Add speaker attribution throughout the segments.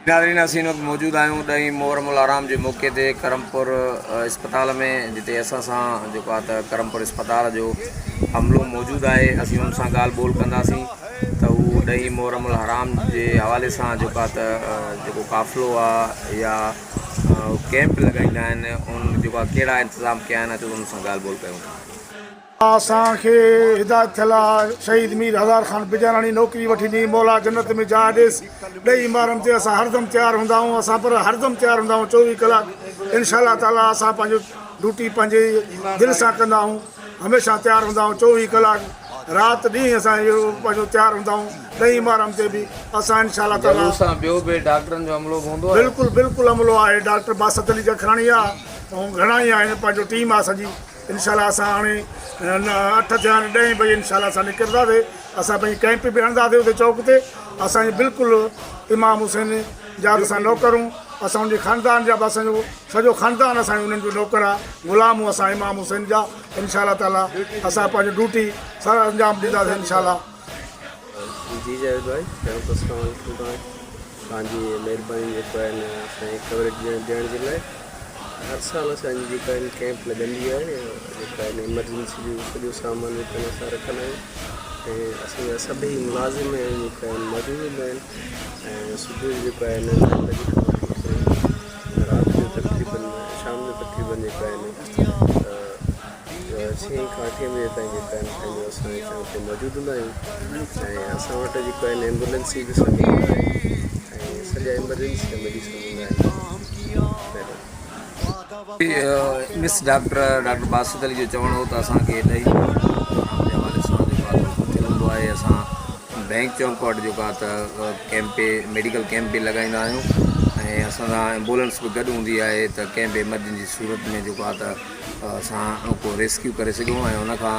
Speaker 1: ناظرين اسين هن وقت موجود آهيون ڏهين محرم الحرام جي موقعي تي ڪرمپور اسپتال ۾ جتي اسان سان جيڪو آهي ته ڪرمپور اسپتال جو عملو موجود آهي اسين ان سان ڳالهه ٻولهه ڪنداسين ته هو ڏهين محرم الحرام جي حوالي سان جيڪو آهي ته جيڪو قافلو آهي يا ڪيمپ لڳائيندا آهن ان جيڪو آهي ڪهڙا انتظام ڪيا آهن اچو ته ان سان ڳالهه ٻولهه ڪيون ٿا.
Speaker 2: اسان کي هدايت ٿيل آ شهيد مير هزار خان بجاراڻي نوڪري وٺي ڏني مولا جنت ۾ جاء ڏيس ڏئي مارن تي اسان هردم تيار هوندا آهيون اسان پر هردم تيار هوندا آهيون 24 ڪلاڪ انشاء الله تعالي اسان پنهنجو ڊيوٽي پنهنجي دل سان ڪندا آهيون هميشه تيار هوندا آهيون 24 ڪلاڪ رات ڏينهن اسان اهو پنهنجو تيار هوندا آهيون ڏئي مارن تي به اسان انشاء الله تعالي
Speaker 1: جلوس سان ٻيو به ڊاڪٽرن جو عملو به هوندو آهي.
Speaker 2: بلڪل بلڪل عملو آهي ڊاڪٽر باسط علي جکراڻي آ ۽ گهڻا ئي آهن پنهنجو ٽيم آ سڄي. انشاء الله اسان هاڻي اٺ ٿيا آهن ڏهين بجي انشاء الله اسان نڪرنداسي اسان پنهنجي ڪئمپ به هڻنداسي اتي چوڪ تي اسان جي بلڪل امام حسين جا به اسان نوڪر هون اسان ان جي خاندان جا به اسان جو سڄو خاندان اسان جو انهن جو نوڪر آ غلام هون اسان امام حسين جا انشاء الله تعالي اسان پنهنجي ڊيوٽي سر انجام ڏينداسي انشاء الله.
Speaker 3: جي جاويد ڀائي پهريون ته اسلام عليڪم توهان کي توهان جي مهرباني جيڪو آهي نه اسان کي ڪوريج ڏيڻ جي لاء هر سال اسان جي جيڪا آهن ڪيمپ لڳندي آهي جيڪا آهن ايمرجنسي جو سڄو سامان جيڪو آهن اسان رکندا آهيون ۽ اسان جا سڀئي ملازم جيڪا آهن موجود هوندا آهن ۽ صبح جو جيڪو آهي نائين بجي کان وٺي ڪري رات جو تقريبن شام جو تقريبن جيڪو آهي ڇهين کان اٺين بجي تائين جيڪا آهن پنهنجو اسان هتي موجود هوندا آهيون ۽ اسان وٽ جيڪو آهن ايمبولينس جي به سهولت آهي ۽ سڄا ايمرجنسي جا ميڊيسن هوندا آهن.
Speaker 1: مس ڊاڪٽر ڊاڪٽر باسط علي جو چوڻ هو ته اسان کي ڏهي پروگرام جي حوالي سان جيڪو آهي حڪم ٿيل هوندو آهي اسان بئنڪ چونڪ وٽ جيڪو آهي ته ڪيمپ ميڊيڪل ڪيمپ به لڳائيندا آهيون ۽ اسان سان ايمبولنس به گڏ هوندي آهي ته ڪنهن به ايمرجنسي صورت ۾ جيڪو آهي ته اسان ڪو ريسڪيو ڪري سگهون ۽ ان کان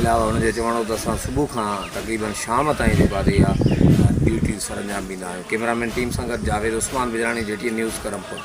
Speaker 1: علاوه هن جو چوڻ هو ته اسان صبح کان تقريبن شام تائين جيڪو آهي اها ڊيوٽي سرانجام ڏيندا آهيون ڪيمرا مين ٽيم سان گڏ Javed Usman Bijarani G T N news Karampur.